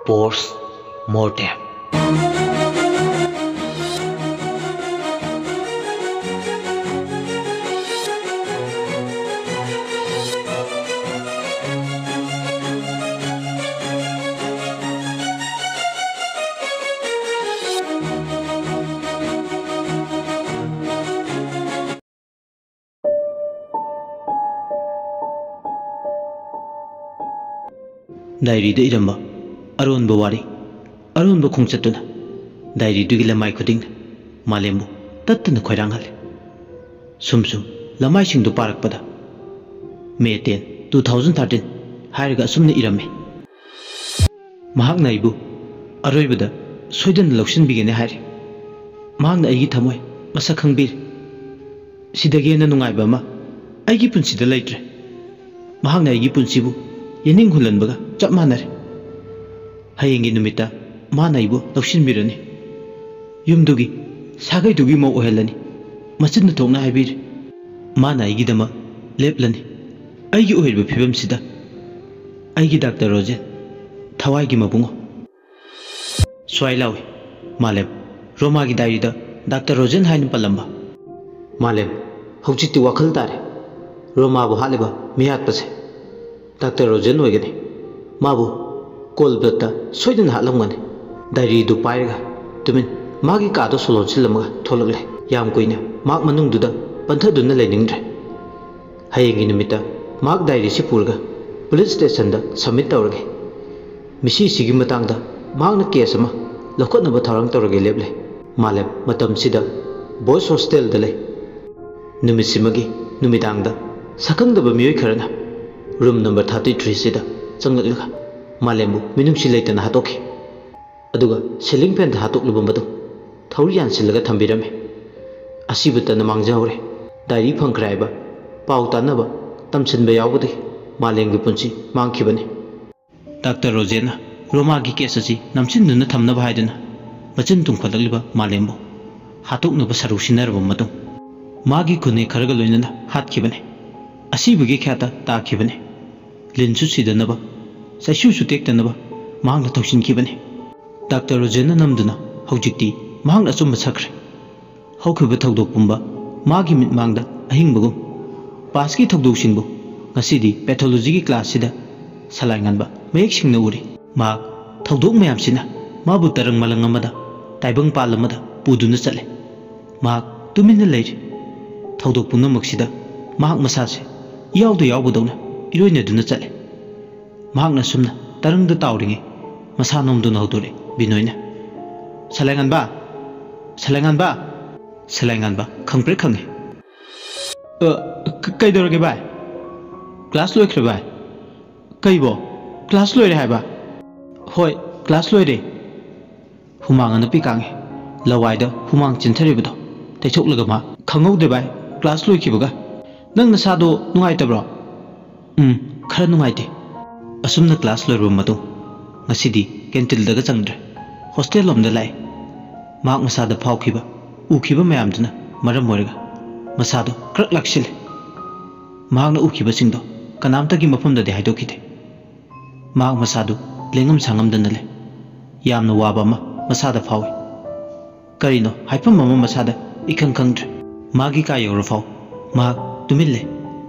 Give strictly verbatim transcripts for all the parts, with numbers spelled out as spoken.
Post Mortem. ꯗꯥꯏꯔꯤꯗ ꯏꯔꯝꯕ ꯑꯔꯣꯟꯕ ꯋꯥꯔꯤ, ꯑꯔꯣꯟꯕ ꯈꯣꯡꯆꯠꯇꯨꯅ ꯗꯥꯏꯔꯤꯗꯨꯒꯤ ꯂꯃꯥꯏ ꯈꯨꯗꯤꯡꯅ ꯃꯥꯂꯦꯝꯕꯨ ꯇꯠꯇꯅ ꯈꯣꯏꯔꯥꯡꯍꯜꯂꯤ꯫ ꯁꯨꯝ ꯁꯨꯝ ꯂꯃꯥꯏꯁꯤꯡꯗꯨ ꯄꯥꯔꯛꯄꯗ "May ten, two thousand thirteen" ꯍꯥꯏꯔꯒ ꯑꯁꯨꯝꯅ ꯏꯔꯝꯃꯤ: "ꯃꯍꯥꯛꯅ ꯑꯩꯕꯨ ꯑꯔꯣꯏꯕꯗ ꯁꯣꯏꯗꯅ ꯂꯧꯁꯤꯟꯕꯤꯒꯅꯤ ꯍꯥꯏꯔꯤ꯫ ꯃꯍꯥꯛꯅ ꯑꯩꯒꯤ ꯊꯃꯣꯏ ꯃꯁꯛ ꯈꯪꯕꯤꯔꯦ꯫ ꯁꯤꯗꯒꯤ ꯍꯦꯟꯅ ꯅꯨꯡꯉꯥꯏꯕ ꯑꯃ ꯑꯩꯒꯤ ꯄꯨꯟꯁꯤꯗ ꯂꯩꯇ꯭ꯔꯦ꯫ ꯃꯍꯥꯛꯅ ꯑꯩꯒꯤ ꯄꯨꯟꯁꯤꯕꯨ ꯌꯦꯅꯤꯡ ꯍꯨꯜꯍꯟꯕꯒ ꯆꯞ ꯃꯥꯟꯅꯔꯦ꯫ ꯍꯌꯦꯡꯒꯤ ꯅꯨꯃꯤꯠꯇ ꯃꯥꯅ ꯑꯩꯕꯨ ꯂꯧꯁꯤꯟꯕꯤꯔꯅꯤ꯫ ꯌꯨꯝꯗꯨꯒꯤ ꯁꯥꯒꯩꯗꯨꯒꯤ ꯃꯧ ꯑꯣꯏꯍꯜꯂꯅꯤ꯫ ꯃꯆꯤꯟꯗ ꯊꯣꯛꯅ ꯍꯥꯏꯕꯤꯔꯦ꯫ ꯃꯥꯅ ꯑꯩꯒꯤꯗꯃꯛ ꯂꯦꯞꯂꯅꯤ꯫ ꯑꯩꯒꯤ ꯑꯣꯏꯔꯤꯕ ꯐꯤꯕꯝꯁꯤꯗ ꯑꯩꯒꯤ ꯗꯥꯛꯇꯔ ꯔꯣꯖꯦꯟ, ꯊꯋꯥꯏꯒꯤ ꯃꯕꯨꯡꯉꯣ"꯫ ꯁ꯭ꯋꯥꯏ ꯂꯥꯎꯏ ꯃꯥꯂꯦꯝ꯫ ꯔꯣꯃꯥꯒꯤ ꯗꯥꯏꯔꯤꯗ ꯗꯥꯛꯇꯔ ꯔꯣꯖꯦꯟ ꯍꯥꯏꯅ ꯄꯜꯂꯝꯕ꯫ ꯃꯥꯂꯦꯝ, ꯍꯧꯖꯤꯛꯇꯤ ꯋꯥꯈꯜ ꯇꯥꯔꯦ꯫ ꯔꯣꯃꯥꯕꯨ ꯍꯥꯠꯂꯤꯕ ꯃꯤꯍꯥꯠꯄꯁꯦ ꯗꯥꯛꯇꯔ ꯔꯣꯖꯦꯟ ꯑꯣꯏꯒꯅꯤ꯫ ꯃꯥꯕꯨ cold bloodꯇ ꯁꯣꯏꯗꯅ ꯍꯥꯠꯂꯝꯒꯅꯤ꯫ ꯗꯥꯏꯔꯤꯗꯨ ꯄꯥꯏꯔꯒ ꯇꯨꯃꯤꯟ ꯃꯥꯒꯤ ꯀꯥꯗ ꯁꯣ ꯂꯣꯟꯁꯤꯜꯂꯝꯃꯒ ꯊꯣꯛꯂꯛꯂꯦ꯫ ꯌꯥꯝ ꯀꯨꯏꯅ ꯃꯍꯥꯛ ꯃꯅꯨꯡꯗꯨꯗ ꯄꯟꯊꯗꯨꯅ ꯂꯩꯅꯤꯡꯗ꯭ꯔꯦ꯫ ꯍꯌꯦꯡꯒꯤ ꯅꯨꯃꯤꯠꯇ ꯃꯍꯥꯛ ꯗꯥꯏꯔꯤꯁꯤ ꯄꯨꯔꯒ ꯄꯨꯂꯤꯁ ꯁ꯭ꯇꯦꯁꯟꯗ submit ꯇꯧꯔꯒꯦ꯫ ꯃꯤꯁꯤꯁꯤꯒꯤ ꯃꯇꯥꯡꯗ ꯃꯍꯥꯛꯅ ꯀꯦꯁ ꯑꯃ ꯂꯧꯈꯠꯅꯕ ꯊꯧꯔꯥꯡ ꯇꯧꯔꯒꯦ ꯂꯦꯞꯂꯦ꯫ ꯃꯥꯂꯦꯝ, ꯃꯇꯝꯁꯤꯗ ꯕꯣꯏꯁ ꯍꯣꯁꯇꯦꯜꯗ ꯂꯩ꯫ ꯅꯨꯃꯤꯠꯁꯤꯃꯒꯤ ꯅꯨꯃꯤꯗꯥꯡꯗ ꯁꯛꯈꯪꯗꯕ ꯃꯤꯑꯣꯏ ꯈꯔꯅ ꯔꯨꯝ ꯅꯝꯕꯔ ꯊꯥꯔꯇꯤ ꯊ꯭ꯔꯤꯁꯤꯗ ꯆꯪꯂꯛꯂꯒ ꯃꯥꯂꯦꯝꯕꯨ ꯃꯤꯅꯨꯡꯁꯤ ꯂꯩꯇꯅ ꯍꯥꯠꯇꯣꯛꯈꯤ꯫ ꯑꯗꯨꯒ ꯁꯤꯂꯤꯡ ꯐꯦꯟꯗ ꯍꯥꯠꯇꯣꯛꯂꯨꯕ ꯃꯗꯨ ꯊꯧꯔꯤ ꯌꯥꯟꯁꯤꯜꯂꯒ ꯊꯝꯕꯤꯔꯝꯃꯤ꯫ ꯑꯁꯤꯕꯇꯅ ꯃꯥꯡꯖꯍꯧꯔꯦ꯫ ꯗꯥꯏꯔꯤ ꯐꯪꯈ꯭ꯔꯦ ꯍꯥꯏꯕ ꯄꯥꯎ ꯇꯥꯅꯕ ꯇꯝꯁꯤꯟꯕ ꯌꯥꯎꯕꯗꯒꯤ ꯃꯥꯂꯦꯝꯒꯤ ꯄꯨꯟꯁꯤ ꯃꯥꯡꯈꯤꯕꯅꯤ꯫ ꯗꯥꯛꯇꯔ ꯔꯣꯖꯦꯟꯅ ꯔꯣꯃꯥꯒꯤ ꯀꯦꯁ ꯑꯁꯤ ꯅꯝꯁꯤꯟꯗꯨꯅ ꯊꯝꯅꯕ ꯍꯥꯏꯗꯨꯅ ꯃꯆꯤꯟ ꯇꯨꯝꯈꯠꯂꯛꯂꯤꯕ ꯃꯥꯂꯦꯝꯕꯨ ꯍꯥꯠꯇꯣꯛꯅꯕ ꯁꯔꯨ ꯁꯤꯟꯅꯔꯕ ꯃꯇꯨꯡ ꯃꯥꯒꯤ ꯈꯨꯟꯅꯦ ꯈꯔꯒ ꯂꯣꯏꯅꯅ ꯍꯥꯠꯈꯤꯕꯅꯤ꯫ ꯑꯁꯤꯕꯒꯤ ꯈ꯭ꯌꯥꯠꯇ ꯇꯥꯈꯤꯕꯅꯤ꯫ ꯂꯤꯟꯁꯨ ꯁꯤꯗꯅꯕ, ꯆꯩꯁꯨꯁꯨ ꯇꯦꯛꯇꯅꯕ ꯃꯍꯥꯛꯅ ꯊꯧꯁꯤꯟꯈꯤꯕꯅꯤ꯫ ꯗꯥꯛꯇꯔ ꯔꯣꯖꯦꯟꯅ ꯅꯝꯗꯨꯅ ꯍꯧꯖꯤꯛꯇꯤ ꯃꯍꯥꯛꯅ ꯑꯆꯨꯝꯕ ꯁꯛꯈ꯭ꯔꯦ꯫ ꯍꯧꯈꯤꯕ ꯊꯧꯗꯣꯛ ꯄꯨꯝꯕ ꯃꯥꯒꯤ ꯃꯤꯠꯃꯥꯡꯗ ꯑꯍꯤꯡꯕꯒꯨꯝ꯫ ꯄꯥꯁꯀꯤ ꯊꯧꯗꯣꯛꯁꯤꯡꯕꯨ ꯉꯁꯤꯗꯤ ꯄꯦꯊꯣꯂꯣꯖꯤꯒꯤ ꯀ꯭ꯂꯥꯁꯁꯤꯗ ꯁꯂꯥꯏꯉꯥꯟꯕ ꯃꯌꯦꯛ ꯁꯦꯡꯅ ꯎꯔꯤ꯫ ꯃꯍꯥꯛ ꯊꯧꯗꯣꯛ ꯃꯌꯥꯝꯁꯤꯅ ꯃꯥꯕꯨ ꯇꯔꯪ ꯃꯂꯪ ꯑꯃꯗ, ꯇꯥꯏꯕꯪꯄꯥꯜ ꯑꯃꯗ ꯄꯨꯗꯨꯅ ꯆꯠꯂꯦ꯫ ꯃꯍꯥꯛ ꯇꯨꯃꯤꯟꯅ ꯂꯩꯔꯤ꯫ ꯊꯧꯗꯣꯛ ꯄꯨꯝꯅꯃꯛꯁꯤꯗ ꯃꯍꯥꯛ ꯃꯁꯥꯁꯦ ꯏꯌꯥꯎꯗ ꯌꯥꯎꯕꯗꯧꯅ ꯏꯔꯣꯏꯅꯗꯨꯅ ꯆꯠꯂꯦ꯫ ꯃꯍꯥꯛꯅ ꯁꯨꯝꯅ ꯇꯔꯪꯗ ꯇꯥꯎꯔꯤꯉꯩ ꯃꯁꯥ ꯅꯣꯝꯗꯨꯅ ꯍꯧꯗꯣꯔꯛꯑꯦ ꯕꯤꯅꯣꯏꯅ꯫ "ꯁꯂꯥꯏꯉꯥꯟꯕ! ꯁꯂꯥꯏꯉꯥꯟꯕ!" ꯁꯂꯥꯏꯉꯥꯟꯕ ꯈꯪꯄ꯭ꯔꯦꯛ ꯈꯪꯉꯦ꯫ "ꯑ, ꯀ-, ꯀꯩꯗꯧꯔꯒꯦ ꯚꯥꯏ? ꯀ꯭ꯂꯥꯁ ꯂꯣꯏꯈ꯭ꯔꯦ ꯚꯥꯏ?" "ꯀꯩꯕꯣ? ꯀ꯭ꯂꯥꯁ ꯂꯣꯏꯔꯦ ꯍꯥꯏꯕ?" "ꯍꯣꯏ, ꯀ꯭ꯂꯥꯁ ꯂꯣꯏꯔꯦ꯫" ꯍꯨꯃꯥꯡ ꯑꯅꯞꯄꯤ ꯀꯥꯡꯉꯦ꯫ ꯂꯋꯥꯏꯗ ꯍꯨꯃꯥꯡ ꯆꯦꯟꯊꯔꯤꯕꯗꯣ ꯇꯩꯊꯣꯛꯂꯒ ꯃꯥ, "ꯈꯪꯍꯧꯗꯦ ꯚꯥꯏ, ꯀ꯭ꯂꯥꯁ ꯂꯣꯏꯈꯤꯕꯒ꯫ ꯅꯪ ꯅꯁꯥꯗꯣ ꯅꯨꯡꯉꯥꯏꯇꯕ꯭ꯔꯣ?" "ꯎꯝ, ꯈꯔ ꯅꯨꯡꯉꯥꯏꯇꯦ꯫" ꯑꯁꯨꯝꯅ ꯀ꯭ꯂꯥꯁ ꯂꯣꯏꯔꯕ ꯃꯇꯨꯡ ꯉꯁꯤꯗꯤ ꯀꯦꯟꯇꯤꯟꯗꯒ ꯆꯪꯗ꯭ꯔꯦ꯫ ꯍꯣꯁꯇꯦꯜ ꯂꯣꯝꯗ ꯂꯥꯛꯑꯦ꯫ ꯃꯍꯥꯛ ꯃꯁꯥꯗ ꯐꯥꯎꯈꯤꯕ, ꯎꯈꯤꯕ ꯃꯌꯥꯝꯗꯨꯅ ꯃꯔꯝ ꯑꯣꯏꯔꯒ ꯃꯁꯥꯗꯣ ꯈꯔ ꯂꯥꯛꯁꯤꯜꯂꯦ꯫ ꯃꯍꯥꯛꯅ ꯎꯈꯤꯕꯁꯤꯡꯗꯣ ꯀꯅꯥꯝꯇꯒꯤ ꯃꯐꯝꯗꯗꯤ ꯍꯥꯏꯗꯣꯛꯈꯤꯗꯦ꯫ ꯃꯍꯥꯛ ꯃꯁꯥꯗꯨ ꯂꯦꯡꯉꯝ ꯁꯥꯉꯝꯗꯅ ꯂꯩ꯫ ꯌꯥꯝꯅ ꯋꯥꯕ ꯑꯃ ꯃꯁꯥꯗ ꯐꯥꯎꯏ꯫ ꯀꯔꯤꯅꯣ ꯍꯥꯏꯐꯝ ꯑꯃ ꯃꯁꯥꯗ ꯏꯈꯪ ꯈꯪꯗ꯭ꯔꯦ꯫ ꯃꯥꯒꯤ ꯀꯥ ꯌꯧꯔꯐꯥꯎ ꯃꯍꯥꯛ ꯇꯨꯃꯤꯟ ꯂꯩ꯫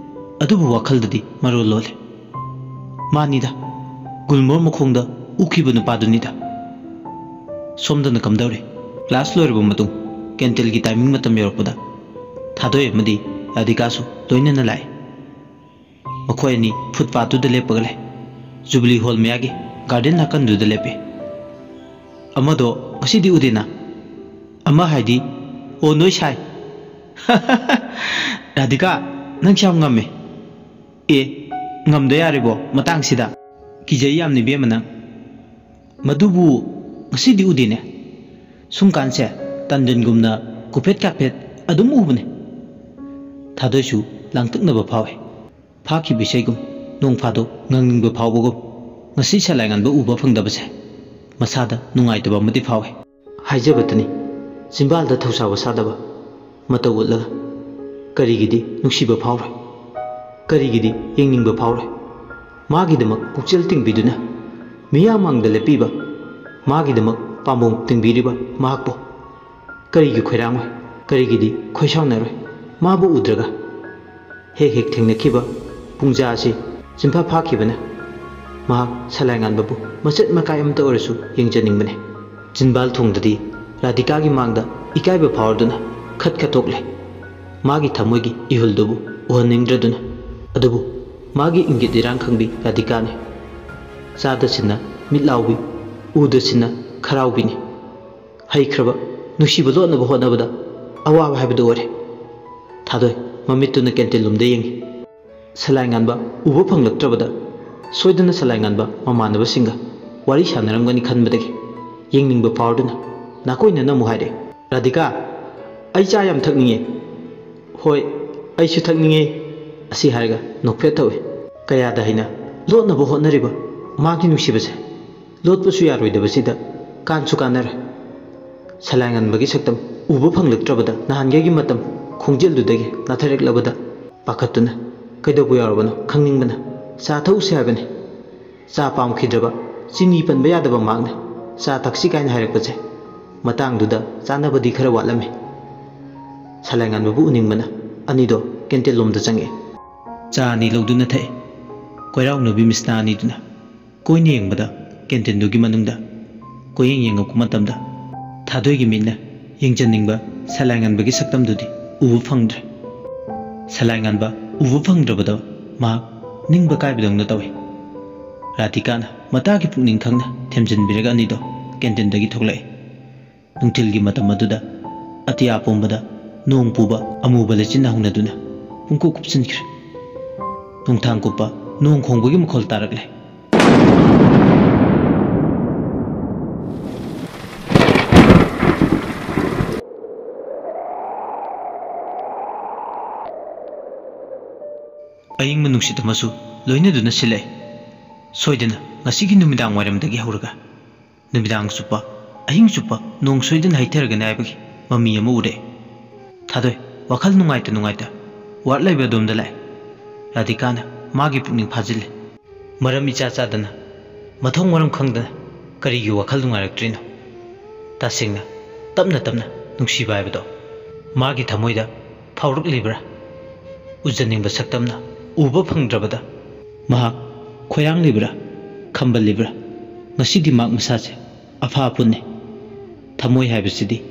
ꯑꯗꯨꯕꯨ ꯋꯥꯈꯜꯗꯗꯤ ꯃꯔꯣꯜ ꯂꯣꯜꯂꯤ꯫ "ꯃꯥꯅꯤꯗ, ꯒꯨꯜꯃꯣꯍꯔ ꯃꯈꯣꯡꯗ ꯎꯈꯤꯕ ꯅꯨꯄꯥꯗꯨꯅꯤꯗ꯫" ꯁꯣꯝꯗꯅ ꯀꯝꯗꯧꯔꯤ? ꯀ꯭ꯂꯥꯁ ꯂꯣꯏꯔꯕ ꯃꯇꯨꯡ ꯀꯦꯟꯇꯤꯟꯒꯤ ꯇꯥꯏꯃꯤꯡ ꯃꯇꯝ ꯌꯧꯔꯛꯄꯗ ꯊꯥꯗꯣꯏ ꯑꯃꯗꯤ ꯔꯥꯙꯤꯀꯥꯁꯨ ꯂꯣꯏꯅꯅ ꯂꯥꯛꯏ꯫ ꯃꯈꯣꯏ ꯑꯅꯤ ꯐꯨꯠꯄꯥꯠꯇꯨꯗ ꯂꯦꯞꯄꯒ ꯂꯩ꯫ Jubilee hall ꯃꯌꯥꯒꯤ garden ꯅꯥꯀꯟꯗꯨꯗ ꯂꯦꯞꯄꯤ꯫ "ꯑꯃꯗꯣ ꯉꯁꯤꯗꯤ ꯎꯗꯦꯅ?" "ꯑꯃ ꯍꯥꯏꯗꯤ?" "ꯑꯣ, ꯅꯣꯏ ꯁꯥꯏ꯫" "ꯔꯥꯙꯤꯀꯥ, ꯅꯪꯁꯦ ꯌꯥꯝ ꯉꯝꯃꯦ꯫" "ꯑꯦ, ꯉꯝꯗ ꯌꯥꯔꯤꯕꯣ ꯃꯇꯥꯡꯁꯤꯗ?" "ꯀꯤꯖꯩ ꯌꯥꯝꯅ ꯏꯕꯦꯝꯃ ꯅꯪ꯫ ꯃꯗꯨꯕꯨ ꯉꯁꯤꯗꯤ ꯎꯗꯦꯅꯦ꯫ ꯁꯨꯝꯀꯥꯟꯁꯦ ꯇꯟꯗꯟꯒꯨꯝꯅ ꯀꯨꯐꯦꯠ ꯀꯥꯐꯦꯠ ꯑꯗꯨꯝ ꯎꯕꯅꯦ꯫" ꯊꯥꯗꯣꯏꯁꯨ ꯂꯥꯡꯇꯛꯅꯕ ꯐꯥꯎꯏ꯫ ꯐꯥꯈꯤꯕ ꯏꯁꯩꯒꯨꯝ, ꯅꯣꯡ ꯐꯥꯗꯣꯛ ꯉꯪꯅꯤꯡꯕ ꯐꯥꯎꯕꯒꯨꯝ, ꯉꯁꯤ ꯁꯂꯥꯏꯉꯥꯟꯕ ꯎꯕ ꯐꯪꯗꯕꯁꯦ ꯃꯁꯥꯗ ꯅꯨꯡꯉꯥꯏꯇꯕ ꯑꯃꯗꯤ ꯐꯥꯎꯏ꯫ ꯍꯥꯏꯖꯕꯇꯅꯤ, ꯆꯤꯝꯕꯥꯜꯗ ꯊꯧꯁꯥꯕ ꯁꯥꯗꯕ ꯃꯇꯧ ꯎꯠꯂꯒ ꯀꯔꯤꯒꯤꯗꯤ ꯅꯨꯡꯁꯤꯕ ꯐꯥꯎꯔꯣꯏ? ꯀꯔꯤꯒꯤꯗꯤ ꯌꯦꯡꯅꯤꯡꯕ ꯐꯥꯎꯔꯣꯏ? ꯃꯥꯒꯤꯗꯃꯛ ꯄꯨꯛꯆꯦꯜ ꯇꯤꯡꯕꯤꯗꯨꯅ ꯃꯤꯌꯥꯝ ꯃꯥꯡꯗ ꯂꯦꯞꯄꯤꯕ, ꯃꯥꯒꯤꯗꯃꯛ ꯄꯥꯝꯕꯣꯝ ꯇꯤꯡꯕꯤꯔꯤꯕ ꯃꯍꯥꯛꯄꯨ ꯀꯔꯤꯒꯤ ꯈꯣꯏꯔꯥꯡꯉꯣꯏ? ꯀꯔꯤꯒꯤꯗꯤ ꯈꯣꯏꯁꯥꯎꯅꯔꯣꯏ? ꯃꯥꯕꯨ ꯎꯗ꯭ꯔꯒ ꯍꯦꯛ ꯍꯦꯛ ꯊꯦꯡꯅꯈꯤꯕ ꯄꯨꯡꯖꯥ ꯑꯁꯤ ꯆꯤꯟꯐꯥ ꯐꯥꯈꯤꯕꯅ ꯃꯍꯥꯛ ꯁꯂꯥꯏꯉꯥꯟꯕꯕꯨ ꯃꯆꯦꯠ ꯃꯀꯥꯏ ꯑꯃꯇ ꯑꯣꯏꯔꯁꯨ ꯌꯦꯡꯖꯅꯤꯡꯕꯅꯤ꯫ ꯆꯤꯟꯕꯥꯜ ꯊꯣꯡꯗꯗꯤ ꯔꯥꯙꯤꯀꯥꯒꯤ ꯃꯥꯡꯗ ꯏꯀꯥꯏꯕ ꯐꯥꯎꯔꯗꯨꯅ ꯈꯠ ꯈꯠ ꯊꯣꯛꯂꯦ꯫ ꯃꯥꯒꯤ ꯊꯃꯣꯏꯒꯤ ꯏꯍꯨꯜꯗꯨꯕꯨ ꯎꯍꯟꯅꯤꯡꯗ꯭ꯔꯗꯨꯅ꯫ ꯑꯗꯨꯕꯨ ꯃꯥꯒꯤ ꯏꯪꯒꯤꯠ ꯏꯔꯥꯡ ꯈꯪꯕꯤ ꯔꯥꯙꯤꯀꯥꯅꯤ꯫ ꯆꯥꯗ ꯁꯤꯟꯅ ꯃꯤꯠ ꯂꯥꯎꯕꯤ, ꯎꯗ ꯁꯤꯟꯅ ꯈꯔꯥꯎꯕꯤꯅꯤ꯫ ꯍꯩꯈ꯭ꯔꯕ ꯅꯨꯡꯁꯤꯕ ꯂꯣꯠꯅꯕ ꯍꯣꯠꯅꯕꯗ ꯑꯋꯥꯕ ꯍꯥꯏꯕꯗꯨ ꯑꯣꯏꯔꯦ꯫ ꯊꯥꯗꯣꯏ ꯃꯃꯤꯠꯇꯨꯅ ꯀꯦꯟꯇꯤꯟ ꯂꯣꯝꯗ ꯌꯦꯡꯉꯤ꯫ ꯁꯂꯥꯏꯉꯥꯟꯕ ꯎꯕ ꯐꯪꯂꯛꯇ꯭ꯔꯕꯗ ꯁꯣꯏꯗꯅ ꯁꯂꯥꯏꯉꯥꯟꯕ ꯃꯃꯥꯟꯅꯕꯁꯤꯡꯒ ꯋꯥꯔꯤ ꯁꯥꯟꯅꯔꯝꯒꯅꯤ ꯈꯟꯕꯗꯒꯤ ꯌꯦꯡꯅꯤꯡꯕ ꯐꯥꯎꯔꯗꯨꯅ ꯅꯥꯀꯣꯏꯅꯅ ꯑꯃꯨꯛ ꯍꯥꯏꯔꯦ, "ꯔꯥꯙꯤꯀꯥ, ꯑꯩ ꯆꯥ ꯌꯥꯝ ꯊꯛꯅꯤꯡꯉꯦ꯫" "ꯍꯣꯏ, ꯑꯩꯁꯨ ꯊꯛꯅꯤꯡꯉꯦ꯫" ꯑꯁꯤ ꯍꯥꯏꯔꯒ ꯅꯣꯛꯐꯦꯠ ꯇꯧꯏ꯫ ꯀꯌꯥꯗ ꯍꯩꯅ ꯂꯣꯠꯅꯕ ꯍꯣꯠꯅꯔꯤꯕ ꯃꯥꯒꯤ ꯅꯨꯡꯁꯤꯕꯁꯦ ꯂꯣꯠꯄꯁꯨ ꯌꯥꯔꯣꯏꯗꯕꯁꯤꯗ ꯀꯥꯟꯁꯨ ꯀꯥꯟꯅꯔꯦ꯫ ꯁꯂꯥꯏꯉꯥꯟꯕꯒꯤ ꯁꯛꯇꯝ ꯎꯕ ꯐꯪꯂꯛꯇ꯭ꯔꯕꯗ ꯅꯍꯥꯟꯒꯩꯒꯤ ꯃꯇꯝ ꯈꯣꯡꯖꯦꯜꯗꯨꯗꯒꯤ ꯅꯥꯊꯩꯔꯛꯂꯕꯗ ꯄꯥꯈꯠꯇꯨꯅ ꯀꯩꯗꯧꯕ ꯌꯥꯎꯔꯕꯅꯣ ꯈꯪꯅꯤꯡꯕꯅ ꯆꯥ ꯊꯛꯎꯁꯦ ꯍꯥꯏꯕꯅꯤ꯫ ꯆꯥ ꯄꯥꯝꯈꯤꯗ꯭ꯔꯕ, ꯆꯤꯅꯤ ꯄꯟꯕ ꯌꯥꯗꯕ ꯃꯍꯥꯛꯅ ꯆꯥ ꯊꯛꯁꯤ ꯀꯥꯏꯅ ꯍꯥꯏꯔꯛꯄꯁꯦ ꯃꯇꯥꯡꯗꯨꯗ ꯆꯥꯅꯕꯗꯤ ꯈꯔ ꯋꯥꯠꯂꯝꯃꯤ꯫ ꯁꯂꯥꯏꯉꯥꯟꯕꯕꯨ ꯎꯅꯤꯡꯕꯅ ꯑꯅꯤꯗꯣ ꯀꯦꯟꯇꯤꯟ ꯂꯣꯝꯗ ꯆꯪꯉꯛꯑꯦ꯫ ꯆꯥ ꯑꯅꯤ ꯂꯧꯗꯨꯅ ꯊꯛꯑꯦ꯫ ꯀꯣꯏꯔꯥꯎꯅꯕꯤ ꯃꯤꯁꯅꯥ ꯑꯅꯤꯗꯨꯅ ꯀꯣꯏꯅ ꯌꯦꯡꯕꯗ ꯀꯦꯟꯇꯤꯟꯗꯨꯒꯤ ꯃꯅꯨꯡꯗ ꯀꯣꯏꯌꯦꯡ ꯌꯦꯡꯉꯛꯄ ꯃꯇꯝꯗ ꯊꯥꯗꯣꯏꯒꯤ ꯃꯤꯠꯅ ꯌꯦꯡꯖꯅꯤꯡꯕ ꯁꯂꯥꯏꯉꯥꯟꯕꯒꯤ ꯁꯛꯇꯝꯗꯨꯗꯤ ꯎꯕ ꯐꯪꯗ꯭ꯔꯦ꯫ ꯁꯂꯥꯏꯉꯥꯟꯕ ꯎꯕ ꯐꯪꯗ꯭ꯔꯕꯗꯣ ꯃꯍꯥꯛ ꯅꯤꯡꯕ ꯀꯥꯏꯕꯗꯧꯅ ꯇꯧꯏ꯫ ꯔꯥꯙꯤꯀꯥꯅ ꯃꯇꯥꯒꯤ ꯄꯨꯛꯅꯤꯡ ꯈꯪꯅ ꯊꯦꯝꯖꯤꯟꯕꯤꯔꯒ ꯑꯅꯤꯗꯣ ꯀꯦꯟꯇꯤꯟꯗꯒꯤ ꯊꯣꯛꯂꯛꯏ꯫ ꯅꯨꯡꯊꯤꯜꯒꯤ ꯃꯇꯝ ꯑꯗꯨꯗ ꯑꯇꯤꯌꯥ ꯄꯨꯝꯕꯗ ꯅꯣꯡ ꯄꯨꯕ ꯑꯃꯨꯕ ꯂꯩꯆꯤꯟꯅ ꯍꯧꯅꯗꯨꯅ ꯄꯨꯡꯀꯨꯞ ꯀꯨꯞꯁꯤꯟꯈ꯭ꯔꯦ꯫ ꯅꯨꯡꯊꯥꯡ ꯀꯨꯞꯄ ꯅꯣꯡ ꯈꯣꯡꯕꯒꯤ ꯃꯈꯣꯜ ꯇꯥꯔꯛꯂꯦ꯫ ꯑꯏꯪꯕ ꯅꯨꯡꯁꯤꯠ ꯑꯃꯁꯨ ꯂꯣꯏꯅꯗꯨꯅ ꯁꯤꯜꯂꯛꯏ꯫ ꯁꯣꯏꯗꯅ ꯉꯁꯤꯒꯤ ꯅꯨꯃꯤꯗꯥꯡ ꯋꯥꯏꯔꯝꯗꯒꯤ ꯍꯧꯔꯒ ꯅꯨꯃꯤꯗꯥꯡ ꯆꯨꯞꯄ, ꯑꯍꯤꯡ ꯆꯨꯞꯄ ꯅꯣꯡ ꯁꯣꯏꯗꯅ ꯍꯩꯊꯔꯒꯅꯤ ꯍꯥꯏꯕꯒꯤ ꯃꯃꯤ ꯑꯃ ꯎꯔꯦ꯫ ꯊꯥꯗꯣꯏ ꯋꯥꯈꯜ ꯅꯨꯡꯉꯥꯏꯇ ꯅꯨꯡꯉꯥꯏꯇ ꯋꯥꯔꯗ ꯂꯩꯕ ꯑꯗꯣꯝꯗ ꯂꯥꯛꯑꯦ꯫ ꯔꯥꯙꯤꯀꯥꯅ ꯃꯥꯒꯤ ꯄꯨꯛꯅꯤꯡ ꯐꯥꯖꯤꯜꯂꯦ꯫ ꯃꯔꯝ ꯏꯆꯥ ꯆꯥꯗꯅ ꯃꯊꯣꯡ ꯃꯔꯝ ꯈꯪꯗꯅ ꯀꯔꯤꯒꯤ ꯋꯥꯈꯜ ꯅꯨꯡꯉꯥꯏꯔꯛꯇ꯭ꯔꯤꯅꯣ? ꯇꯁꯦꯡꯅ ꯇꯞꯅ ꯇꯞꯅ ꯅꯨꯡꯁꯤꯕ ꯍꯥꯏꯕꯗꯣ ꯃꯥꯒꯤ ꯊꯃꯣꯏꯗ ꯐꯥꯎꯔꯛꯂꯤꯕ꯭ꯔꯥ? ꯎꯖꯅꯤꯡꯕ ꯁꯛꯇꯝꯅ ꯎꯕ ꯐꯪꯗ꯭ꯔꯕꯗ ꯃꯍꯥꯛ ꯈꯣꯏꯔꯥꯡꯂꯤꯕ꯭ꯔꯥ? ꯈꯝꯕꯜꯂꯤꯕ꯭ꯔꯥ? ꯉꯁꯤꯗꯤ ꯃꯍꯥꯛ ꯃꯁꯥꯁꯦ ꯑꯐ ꯑꯄꯨꯟꯅꯤ꯫ ꯊꯃꯣꯏ ꯍꯥꯏꯕꯁꯤꯗꯤ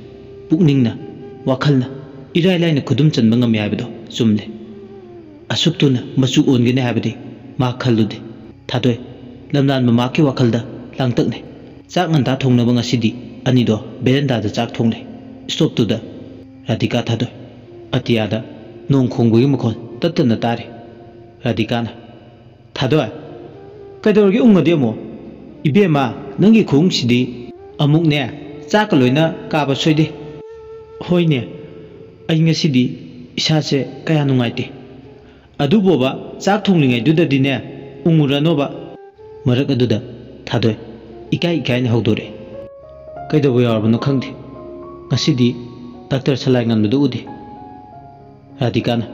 ꯄꯨꯛꯅꯤꯡꯅ, ꯋꯥꯈꯜꯅ ꯏꯔꯥꯏ ꯂꯥꯏꯅ ꯈꯨꯗꯨꯝ ꯆꯟꯕ ꯉꯝꯃꯤ ꯍꯥꯏꯕꯗꯣ ꯆꯨꯝꯂꯦ꯫ ꯑꯁꯨꯛ ꯊꯨꯅ ꯃꯆꯨ ꯑꯣꯟꯒꯅꯤ ꯍꯥꯏꯕꯗꯤ ꯃꯥ ꯈꯜꯂꯨꯗꯦ꯫ ꯊꯥꯗꯣꯏ, ꯂꯝꯂꯥꯟꯕ ꯃꯍꯥꯛꯀꯤ ꯋꯥꯈꯜꯗ ꯂꯥꯡꯇꯛꯅꯩ꯫ ꯆꯥꯛ ꯉꯟꯇꯥ ꯊꯣꯡꯅꯕ ꯉꯁꯤꯗꯤ ꯑꯅꯤꯗꯣ ꯕꯦꯔꯦꯟꯗꯥꯗ ꯆꯥꯛ ꯊꯣꯡꯂꯦ꯫ ꯁ꯭ꯇꯣꯞꯇꯨꯗ ꯔꯥꯙꯤꯀꯥ, ꯊꯥꯗꯣꯏ꯫ ꯑꯇꯤꯌꯥꯗ ꯅꯣꯡ ꯈꯣꯡꯕꯒꯤ ꯃꯈꯣꯜ ꯇꯠꯇꯅ ꯇꯥꯔꯤ꯫ ꯔꯥꯙꯤꯀꯥꯅ, "ꯊꯥꯗꯣꯏ, ꯀꯩꯗꯧꯔꯒꯦ ꯎꯪꯉꯗꯤ ꯑꯃꯨꯛ? ꯏꯕꯦꯝꯃ, ꯅꯪꯒꯤ ꯈꯨꯎꯪꯁꯤꯗꯤ ꯑꯃꯨꯛꯅꯦ, ꯆꯥꯛꯀ ꯂꯣꯏꯅ ꯀꯥꯕ ꯁꯣꯏꯗꯦ꯫ ꯍꯣꯏꯅꯦ, ꯑꯩ ꯉꯁꯤꯗꯤ ꯏꯁꯥꯁꯦ ꯀꯌꯥ ꯅꯨꯡꯉꯥꯏꯇꯦ꯫ ꯑꯗꯨꯕꯣꯕ, ꯆꯥꯛ ꯊꯣꯡꯂꯤꯉꯩꯗꯨꯗꯗꯤꯅꯦ, ꯎꯪꯉꯨꯔꯅꯣꯕ꯫" ꯃꯔꯛ ꯑꯗꯨꯗ ꯊꯥꯗꯣꯏ ꯏꯀꯥꯏ ꯏꯀꯥꯏꯅ ꯍꯧꯗꯣꯔꯛꯑꯦ꯫ "ꯀꯩꯗꯧꯕ ꯌꯥꯎꯔꯕꯅꯣ ꯈꯪꯗꯦ꯫ ꯉꯁꯤꯗꯤ ꯗꯥꯛꯇꯔ ꯁꯂꯥꯏ ꯉꯟꯕꯗꯨ ꯎꯗꯦ꯫" ꯔꯥꯙꯤꯀꯥꯅ,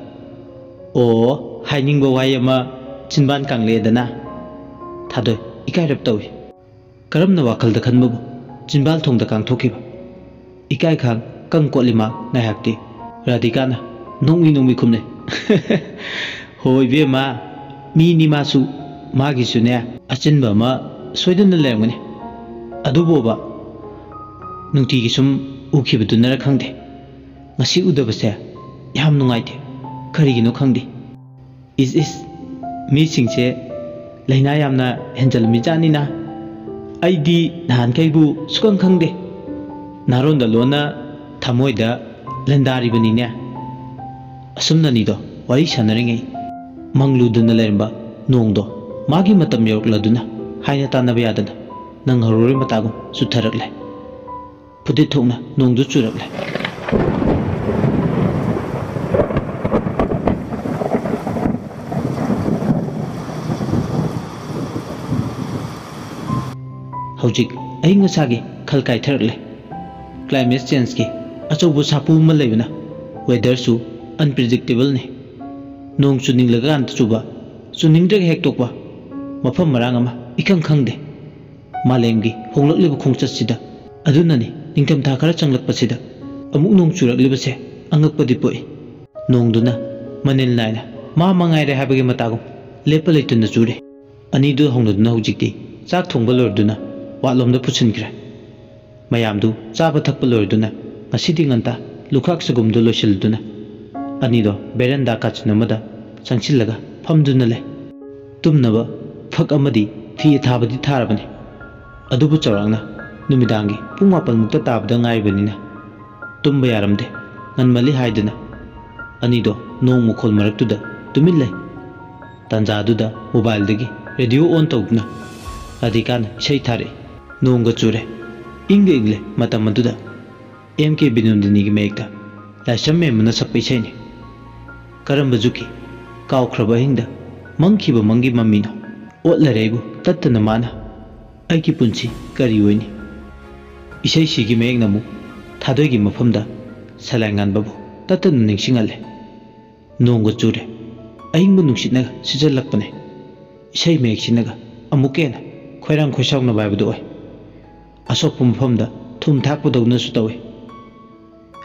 "ꯑꯣ, ꯍꯥꯏꯅꯤꯡꯕ ꯋꯥꯍꯩ ꯑꯃ ꯆꯤꯟꯕꯥꯟ ꯀꯥꯡꯂꯦꯗꯅ꯫" ꯊꯥꯗꯣꯏ ꯏꯀꯥꯏꯔꯞ ꯇꯧꯏ꯫ ꯀꯔꯝꯅ ꯋꯥꯈꯜꯗ ꯈꯟꯕꯕꯨ ꯆꯤꯟꯕꯥꯜ ꯊꯣꯡꯗ ꯀꯥꯡꯊꯣꯛꯈꯤꯕ? ꯏꯀꯥꯏ ꯈꯥꯡ ꯀꯪ ꯀꯣꯠꯂꯤ ꯃꯥ ꯉꯥꯏꯍꯥꯛꯇꯤ꯫ ꯔꯥꯙꯤꯀꯥꯅ ꯅꯣꯡꯃꯤ ꯅꯣꯡꯃꯤ ꯈꯨꯝꯅꯩ꯫ "ꯍꯣ ꯏꯕꯦꯝꯃ, ꯃꯤꯅꯤ ꯃꯥꯁꯨ, ꯃꯥꯒꯤꯁꯨꯅꯦ ꯑꯆꯤꯟꯕ ꯑꯃ ꯁꯣꯏꯗꯅ ꯂꯩꯔꯝꯒꯅꯤ꯫ ꯑꯗꯨꯕꯣꯕ ꯅꯨꯡꯇꯤꯒꯤ ꯁꯨꯝ ꯎꯈꯤꯕꯗꯨꯅꯔ ꯈꯪꯗꯦ, ꯉꯁꯤ ꯎꯗꯕꯁꯦ ꯌꯥꯝ ꯅꯨꯡꯉꯥꯏꯇꯦ꯫ ꯀꯔꯤꯒꯤꯅꯣ ꯈꯪꯗꯦ꯫" "ꯏꯁ ꯏꯁ, ꯃꯤꯁꯤꯡꯁꯦ ꯂꯥꯏꯅꯥ ꯌꯥꯝꯅ ꯍꯦꯟꯖꯜꯂꯝꯃꯤꯖꯥꯠꯅꯤꯅ꯫ ꯑꯩꯗꯤ ꯅꯍꯥꯟꯈꯩꯕꯨ ꯁꯨꯈꯪ ꯈꯪꯗꯦ꯫ ꯅꯥꯔꯣꯟꯗ ꯂꯣꯟꯅ ꯊꯃꯣꯏꯗ ꯂꯦꯟꯗꯥꯔꯤꯕꯅꯤꯅꯦ꯫" ꯑꯁꯨꯝꯅꯅꯤꯗꯣ ꯋꯥꯔꯤ ꯁꯥꯟꯅꯔꯤꯉꯩ ꯃꯪꯂꯨꯗꯅ ꯂꯩꯔꯝꯕ ꯅꯣꯡꯗꯣ ꯃꯥꯒꯤ ꯃꯇꯝ ꯌꯧꯔꯛꯂꯗꯨꯅ ꯍꯥꯏꯅ ꯇꯥꯟꯅꯕ ꯌꯥꯗꯅ ꯅꯪ ꯍꯧꯔꯔꯣꯏ ꯃꯇꯥꯒꯨꯝ ꯆꯨꯊꯔꯛꯂꯦ꯫ ꯐꯨꯗꯤꯠ ꯊꯣꯛꯅ ꯅꯣꯡꯗꯨ ꯆꯨꯔꯛꯂꯦ꯫ ꯍꯧꯖꯤꯛ ꯑꯏꯪ ꯑꯁꯥꯒꯤ ꯈꯜ ꯀꯥꯏꯊꯔꯛꯂꯦ꯫ Climate changeꯀꯤ ꯑꯆꯧꯕ ꯁꯥꯐꯨ ꯑꯃ ꯂꯩꯕꯅ weatherꯁꯨ unpredictableꯅꯤ꯫ ꯅꯣꯡ ꯆꯨꯅꯤꯡꯂꯀꯥꯟꯗ ꯆꯨꯕ, ꯆꯨꯅꯤꯡꯗ꯭ꯔꯒ ꯍꯦꯛ ꯇꯣꯛꯄ, ꯃꯐꯝ ꯃꯔꯥꯡ ꯑꯃ ꯏꯈꯪ ꯈꯪꯗꯦ꯫ ꯃꯥꯂꯦꯝꯒꯤ ꯍꯣꯡꯂꯛꯂꯤꯕ ꯈꯣꯡꯆꯠꯁꯤꯗ, ꯑꯗꯨꯅꯅꯤ ꯅꯤꯡꯊꯝꯊꯥ ꯈꯔ ꯆꯪꯂꯛꯄꯁꯤꯗ ꯑꯃꯨꯛ ꯅꯣꯡ ꯆꯨꯔꯛꯂꯤꯕꯁꯦ ꯑꯉꯛꯄꯗꯤ ꯄꯣꯛꯏ꯫ ꯅꯣꯡꯗꯨꯅ ꯃꯅꯤꯜ ꯅꯥꯏꯅ ꯃꯥ ꯃꯉꯥꯏꯔꯦ ꯍꯥꯏꯕꯒꯤ ꯃꯇꯥꯒꯨꯝ ꯂꯦꯞꯄ ꯂꯩꯇꯅ ꯆꯨꯔꯦ꯫ ꯑꯅꯤꯗꯨ ꯍꯧꯅꯗꯨꯅ ꯍꯧꯖꯤꯛꯇꯤ ꯆꯥꯛ ꯊꯣꯡꯕ ꯂꯣꯏꯔꯗꯨꯅ ꯋꯥꯠꯂꯣꯝꯗ ꯄꯨꯁꯤꯟꯈ꯭ꯔꯦ꯫ ꯃꯌꯥꯝꯗꯨ ꯆꯥꯕ ꯊꯛꯄ ꯂꯣꯏꯔꯗꯨꯅ ꯉꯁꯤꯗꯤ ꯉꯟꯇꯥ ꯂꯨꯈꯥꯛ ꯆꯒꯨꯝꯗꯨ ꯂꯣꯏꯁꯤꯜꯂꯗꯨꯅ ꯑꯅꯤꯗꯣ ꯕꯦꯔꯟꯗꯥ ꯀꯥꯆꯤꯟ ꯑꯃꯗ ꯆꯪꯁꯤꯜꯂꯒ ꯐꯝꯗꯨꯅ ꯂꯩ꯫ ꯇꯨꯝꯅꯕ ꯐꯛ ꯑꯃꯗꯤ ꯐꯤ ꯑꯊꯥꯕꯗꯤ ꯊꯥꯔꯕꯅꯤ꯫ ꯑꯗꯨꯕꯨ ꯆꯥꯎꯔꯥꯛꯅ ꯅꯨꯃꯤꯗꯥꯡꯒꯤ ꯄꯨꯡ ꯃꯥꯄꯟꯃꯨꯛꯇ ꯇꯥꯕꯗ ꯉꯥꯏꯔꯤꯕꯅꯤꯅ ꯇꯨꯝꯕ ꯌꯥꯔꯝꯗꯦ꯫ ꯉꯟꯃꯜꯂꯤ ꯍꯥꯏꯗꯨꯅ ꯑꯅꯤꯗꯣ ꯅꯣꯡ ꯃꯈꯣꯜ ꯃꯔꯛꯇꯨꯗ ꯇꯨꯃꯤꯟ ꯂꯩ꯫ ꯇꯥꯟꯖꯥꯗꯨꯗ ꯃꯣꯕꯥꯏꯜꯗꯒꯤ ꯔꯦꯗꯤꯑꯣ ꯑꯣꯟ ꯇꯧꯗꯨꯅ ꯔꯥꯙꯤꯀꯥꯅ ꯏꯁꯩ ꯊꯥꯔꯛꯏ꯫ ꯅꯣꯡꯒ ꯆꯨꯔꯦ꯫ ꯏꯪꯒ ꯏꯪꯂꯦ ꯃꯇꯝ ꯑꯗꯨꯗ꯫ ꯑꯦꯝ ꯀꯦ ꯕꯤꯅꯣꯗꯤꯅꯤꯒꯤ ꯃꯌꯦꯛꯇ ꯂꯥꯏꯁ꯭ꯔꯝ ꯃꯦꯝꯕꯅ ꯁꯛꯄ ꯏꯁꯩꯅꯤ꯫ ꯀꯔꯝꯕ ꯖꯨꯛꯀꯤ ꯀꯥꯎꯈ꯭ꯔꯕ ꯑꯍꯤꯡꯗ ꯃꯪꯈꯤꯕ ꯃꯪꯒꯤ ꯃꯃꯤꯅꯣ? ꯑꯣꯠꯂꯔꯦ ꯑꯩꯕꯨ ꯇꯠꯇꯅ ꯃꯥꯅ꯫ ꯑꯩꯒꯤ ꯄꯨꯟꯁꯤ ꯀꯔꯤ ꯑꯣꯏꯅꯤ? ꯏꯁꯩꯁꯤꯒꯤ ꯃꯌꯦꯛꯅ ꯑꯃꯨꯛ ꯊꯥꯗꯣꯏꯒꯤ ꯃꯐꯝꯗ ꯁꯂꯥꯏ ꯉꯥꯟꯕꯕꯨ ꯇꯠꯇꯅ ꯅꯤꯡꯁꯤꯡꯍꯜꯂꯦ꯫ ꯅꯣꯡꯒ ꯆꯨꯔꯦ꯫ ꯑꯏꯪꯕ ꯅꯨꯡꯁꯤꯠꯅꯒ ꯁꯤꯠꯆꯜꯂꯛꯄꯅꯦ꯫ ꯏꯁꯩ ꯃꯌꯦꯛꯁꯤꯅꯒ ꯑꯃꯨꯛꯀ ꯍꯦꯟꯅ ꯈꯣꯏꯔꯥꯡ ꯈꯣꯏꯁꯥꯎꯅꯕ ꯍꯥꯏꯕꯗꯨ ꯑꯣꯏ꯫ ꯑꯁꯣꯛꯄ ꯃꯐꯝꯗ ꯊꯨꯝ ꯊꯥꯛꯄꯗꯧꯅꯁꯨ ꯇꯧꯏ꯫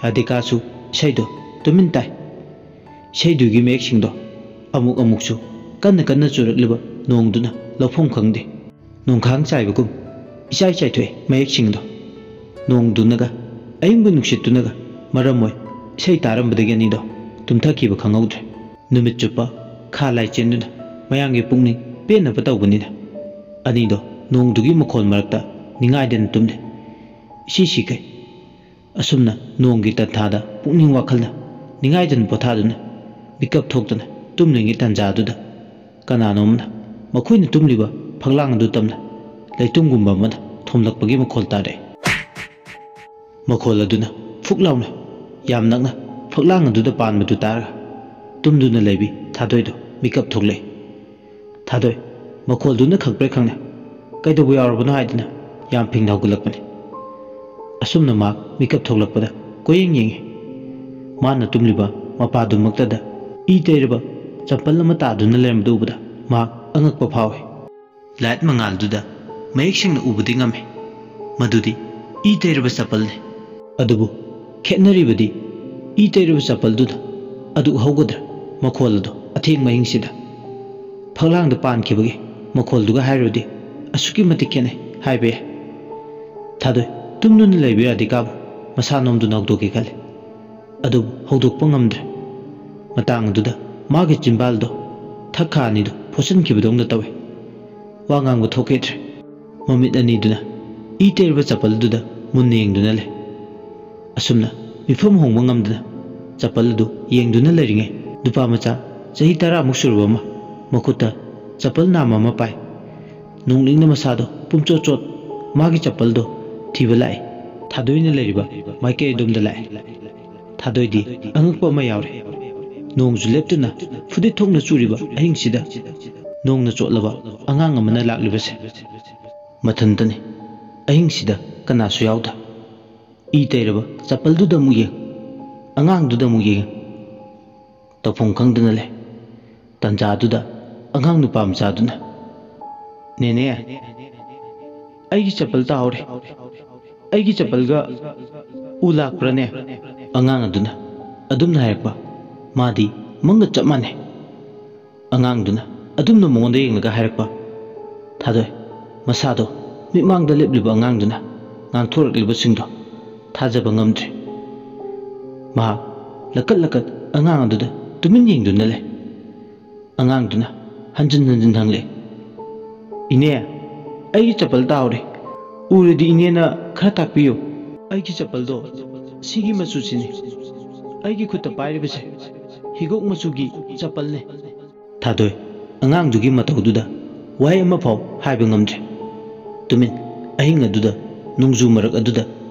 ꯔꯥꯙꯤꯀꯥꯁꯨ ꯏꯁꯩꯗꯣ ꯇꯨꯃꯤꯟ ꯇꯥꯏ꯫ ꯏꯁꯩꯗꯨꯒꯤ ꯃꯌꯦꯛꯁꯤꯡꯗꯣ ꯑꯃꯨꯛ ꯑꯃꯨꯛꯁꯨ ꯀꯟꯅ ꯀꯟꯅ ꯆꯨꯔꯛꯂꯤꯕ ꯅꯣꯡꯗꯨꯅ ꯂꯧꯐꯝ ꯈꯪꯗꯦ꯫ ꯅꯣꯡꯈꯥꯡ ꯆꯥꯏꯕꯒꯨꯝ ꯏꯆꯥꯏ ꯆꯥꯏꯊꯣꯛꯑꯦ ꯃꯌꯦꯛꯁꯤꯡꯗꯣ꯫ ꯅꯣꯡꯗꯨꯅꯒ ꯑꯏꯪꯕ ꯅꯨꯡꯁꯤꯠꯇꯨꯅꯒ ꯃꯔꯝ ꯑꯣꯏ ꯏꯁꯩ ꯇꯥꯔꯝꯕꯗꯒꯤ ꯑꯅꯤꯗꯣ ꯇꯨꯝꯊꯈꯤꯕ ꯈꯪꯍꯧꯗ꯭ꯔꯦ꯫ ꯅꯨꯃꯤꯠ ꯆꯨꯞꯄ ꯈꯥ ꯂꯥꯏ ꯆꯦꯟꯗꯨꯅ ꯃꯌꯥꯝꯒꯤ ꯄꯨꯛꯅꯤꯡ ꯄꯦꯟꯅꯕ ꯇꯧꯕꯅꯤꯅ ꯑꯅꯤꯗꯣ ꯅꯣꯡꯗꯨꯒꯤ ꯃꯈꯣꯜ ꯃꯔꯛꯇ ꯅꯤꯡꯉꯥꯏꯗꯅ ꯇꯨꯝꯂꯦ꯫ ꯏꯁꯤ ꯁꯤꯈꯩ꯫ ꯑꯁꯨꯝꯅ ꯅꯣꯡꯒꯤ ꯇꯟꯊꯥꯗ ꯄꯨꯛꯅꯤꯡ ꯋꯥꯈꯜꯅ ꯅꯤꯡꯉꯥꯏꯗꯅ ꯄꯣꯊꯥꯗꯨꯅ ꯃꯤꯀꯞ ꯊꯣꯛꯇꯨꯅ ꯇꯨꯝꯂꯤꯉꯩ ꯇꯟꯖꯥꯗꯨꯗ ꯀꯅꯥꯅꯣꯝꯅ ꯃꯈꯣꯏꯅ ꯇꯨꯝꯂꯤꯕ ꯐꯛꯂꯥꯡ ꯑꯗꯨ ꯇꯝꯅ ꯂꯩꯇꯨꯝꯒꯨꯝꯕ ꯑꯃꯅ ꯊꯣꯝꯂꯛꯄꯒꯤ ꯃꯈꯣꯜ ꯇꯥꯔꯛꯏ꯫ ꯃꯈꯣꯜ ꯑꯗꯨꯅ ꯐꯨꯛ ꯂꯥꯎꯅ ꯌꯥꯝ ꯅꯛꯅ ꯐꯛꯂꯥꯡ ꯑꯗꯨꯗ ꯄꯥꯟꯕꯗꯨ ꯇꯥꯔꯒ ꯇꯨꯝꯗꯨꯅ ꯂꯩꯕꯤ ꯊꯥꯗꯣꯏꯗꯣ ꯃꯤꯀꯞ ꯊꯣꯛꯂꯛꯏ꯫ ꯊꯥꯗꯣꯏ ꯃꯈꯣꯜꯗꯨꯅ ꯈꯪꯄ꯭ꯔꯦꯛ ꯈꯪꯅ ꯀꯩꯗꯧꯕ ꯌꯥꯎꯔꯕꯅꯣ ꯍꯥꯏꯗꯨꯅ ꯌꯥꯝ ꯐꯤꯡꯅ ꯍꯧꯒꯠꯂꯛꯄꯅꯤ꯫ ꯑꯁꯨꯝꯅ ꯃꯍꯥꯛ ꯃꯤꯀꯞ ꯊꯣꯛꯂꯛꯄꯗ ꯀꯣꯏꯌꯦꯡ ꯌꯦꯡꯉꯤ꯫ ꯃꯥꯅ ꯇꯨꯝꯂꯤꯕ ꯃꯄꯥꯗꯨꯃꯛꯇꯗ ꯏ ꯇꯩꯔꯕ ꯆꯝꯄꯜ ꯑꯃ ꯇꯥꯗꯨꯅ ꯂꯩꯔꯝꯕꯗꯨ ꯎꯕꯗ ꯃꯍꯥꯛ ꯑꯉꯛꯄ ꯐꯥꯎꯏ꯫ ꯂꯥꯏꯠ ꯃꯉꯥꯜꯗꯨꯗ ꯃꯌꯦꯛ ꯁꯦꯡꯅ ꯎꯕꯗꯤ ꯉꯝꯃꯤ꯫ ꯃꯗꯨꯗꯤ ꯏ ꯇꯩꯔꯕ ꯆꯄꯜꯅꯤ꯫ ꯑꯗꯨꯕꯨ ꯈꯦꯠꯅꯔꯤꯕꯗꯤ ꯏ ꯇꯩꯔꯕ ꯆꯄꯜꯗꯨꯗ ꯑꯗꯨ ꯍꯧꯒꯗ꯭ꯔꯥ ꯃꯈꯣꯜ ꯑꯗꯣ ꯑꯊꯦꯡꯕ ꯑꯍꯤꯡꯁꯤꯗ ꯐꯛꯂꯥꯡꯗ ꯄꯥꯟꯈꯤꯕꯒꯤ ꯃꯈꯣꯜꯗꯨꯒ ꯍꯥꯏꯔꯨꯔꯗꯤ ꯑꯁꯨꯛꯀꯤ ꯃꯇꯤꯛ ꯈꯦꯠꯅꯩ ꯍꯥꯏꯕ ꯌꯥꯏ꯫ ꯊꯥꯗꯣꯏ ꯇꯨꯝꯗꯨꯅ ꯂꯩꯕ ꯌꯥꯗꯦ ꯀꯥꯕꯨ ꯃꯁꯥ ꯅꯣꯝꯗꯨꯅ ꯍꯧꯗꯣꯛꯀꯦ ꯈꯜꯂꯤ꯫ ꯑꯗꯨꯕꯨ ꯍꯧꯗꯣꯛꯄ ꯉꯝꯗ꯭ꯔꯦ꯫ ꯃꯇꯥꯡ ꯑꯗꯨꯗ ꯃꯥꯒꯤ ꯆꯤꯟꯕꯥꯜꯗꯣ ꯊꯛꯈꯥ ꯑꯅꯤꯗꯨ ꯐꯣꯠꯆꯤꯟꯈꯤꯕꯗꯧꯅ ꯇꯧꯏ꯫ ꯋꯥ ꯉꯥꯡꯕ ꯊꯣꯛꯈꯤꯗ꯭ꯔꯦ꯫ ꯃꯃꯤꯠ ꯑꯅꯤꯗꯨꯅ ꯏ ꯇꯩꯔꯕ ꯆꯄꯜꯗꯨꯗ ꯃꯨꯟꯅ ꯌꯦꯡꯗꯨꯅ ꯂꯩ꯫ ꯑꯁꯨꯝꯅ ꯃꯤꯐꯝ ꯍꯣꯡꯕ ꯉꯝꯗꯅ ꯆꯄꯜ ꯑꯗꯨ ꯌꯦꯡꯗꯨꯅ ꯂꯩꯔꯤꯉꯩ, ꯅꯨꯄꯥ ꯃꯆꯥ ꯆꯍꯤ ꯇꯔꯥꯃꯨꯛ ꯁꯨꯔꯕ ꯑꯃ ꯃꯈꯨꯠꯇ ꯆꯄꯜ ꯅꯥꯝꯃ ꯑꯃ ꯄꯥꯏ꯫ ꯅꯣꯡꯂꯤꯡꯅ ꯃꯁꯥꯗꯣ ꯄꯨꯝꯆꯣꯠ ꯆꯣꯠ ꯃꯥꯒꯤ ꯆꯄꯜꯗꯣ ꯊꯤꯕ ꯂꯥꯛꯏ꯫ ꯊꯥꯗꯣꯏꯅ ꯂꯩꯔꯤꯕ ꯃꯥꯏꯀꯩ ꯑꯗꯣꯝꯗ ꯂꯥꯛꯏ꯫ ꯊꯥꯗꯣꯏꯗꯤ ꯑꯉꯛꯄ ꯑꯃ ꯌꯥꯎꯔꯦ꯫ ꯅꯣꯡꯁꯨ ꯂꯦꯞꯇꯅ ꯐꯨꯗꯤꯠ ꯊꯣꯛꯅ ꯆꯨꯔꯤꯕ ꯑꯍꯤꯡꯁꯤꯗ ꯅꯣꯡꯅ ꯆꯣꯠꯂꯕ ꯑꯉꯥꯡ ꯑꯃꯅ ꯂꯥꯛꯂꯤꯕꯁꯦ꯫ ꯃꯊꯟꯇꯅꯤ꯫ ꯑꯍꯤꯡꯁꯤꯗ ꯀꯅꯥꯁꯨ ꯌꯥꯎꯗ꯫ ꯏ ꯇꯩꯔꯕ ꯆꯄꯜꯗꯨꯗ ꯑꯃꯨꯛ ꯌꯦꯡ, ꯑꯉꯥꯡꯗꯨꯗ ꯑꯃꯨꯛ ꯌꯦꯡ꯫ ꯇꯧꯐꯝ ꯈꯪꯗꯅ ꯂꯩ꯫ ꯇꯟꯖꯥꯗꯨꯗ ꯑꯉꯥꯡ ꯅꯨꯄꯥ ꯃꯆꯥꯗꯨꯅ, "ꯅꯦꯅꯦ, ꯑꯩꯒꯤ ꯆꯄꯜ ꯇꯥꯍꯧꯔꯦ꯫ ꯑꯩꯒꯤ ꯆꯄꯜꯒ ꯎ ꯂꯥꯛꯄ꯭ꯔꯥꯅꯦ?" ꯑꯉꯥꯡ ꯑꯗꯨꯅ ꯑꯗꯨꯝꯅ ꯍꯥꯏꯔꯛꯄ꯫ ꯃꯥꯗꯤ ꯃꯪꯒ ꯆꯞ ꯃꯥꯟꯅꯩ꯫ ꯑꯉꯥꯡꯗꯨꯅ ꯑꯗꯨꯝꯅ ꯃꯉꯣꯟꯗ ꯌꯦꯡꯂꯒ ꯍꯥꯏꯔꯛꯄ꯫ ꯊꯥꯗꯣꯏ ꯃꯁꯥꯗꯣ ꯃꯤꯠꯃꯥꯡꯗ ꯂꯦꯞꯂꯤꯕ ꯑꯉꯥꯡꯗꯨꯅ ꯉꯥꯡꯊꯣꯔꯛꯂꯤꯕꯁꯤꯡꯗꯣ ꯊꯥꯖꯕ ꯉꯝꯗ꯭ꯔꯦ꯫ ꯃꯍꯥꯛ ꯂꯀꯠ ꯂꯀꯠ ꯑꯉꯥꯡ ꯑꯗꯨꯗ ꯇꯨꯃꯤꯟ ꯌꯦꯡꯗꯨꯅ ꯂꯩ꯫ ꯑꯉꯥꯡꯗꯨꯅ ꯍꯟꯖꯤꯟ ꯍꯟꯖꯤꯟ ꯍꯪꯂꯛꯏ, "ꯏꯅꯦ, ꯑꯩꯒꯤ ꯆꯄꯜ ꯇꯥꯍꯧꯔꯦ꯫ ꯎꯔꯗꯤ ꯏꯅꯦꯅ ꯈꯔ ꯇꯥꯛꯄꯤꯌꯨ꯫ ꯑꯩꯒꯤ ꯆꯄꯜꯗꯣ ꯁꯤꯒꯤ ꯃꯆꯨꯁꯤꯅꯤ꯫ ꯑꯩꯒꯤ ꯈꯨꯠꯇ ꯄꯥꯏꯔꯤꯕꯁꯦ ꯍꯤꯒꯣꯛ ꯃꯆꯨꯒꯤ ꯆꯄꯜꯅꯦ꯫" ꯊꯥꯗꯣꯏ ꯑꯉꯥꯡꯗꯨꯒꯤ ꯃꯇꯧꯗꯨꯗ ꯋꯥꯍꯩ ꯑꯃꯐꯥꯎ ꯍꯥꯏꯕ ꯉꯝꯗ꯭ꯔꯦ꯫ ꯇꯨꯃꯤꯟ ꯑꯍꯤꯡ ꯑꯗꯨꯗ ꯅꯣꯡꯖꯨ ꯃꯔꯛ ꯑꯗꯨꯗ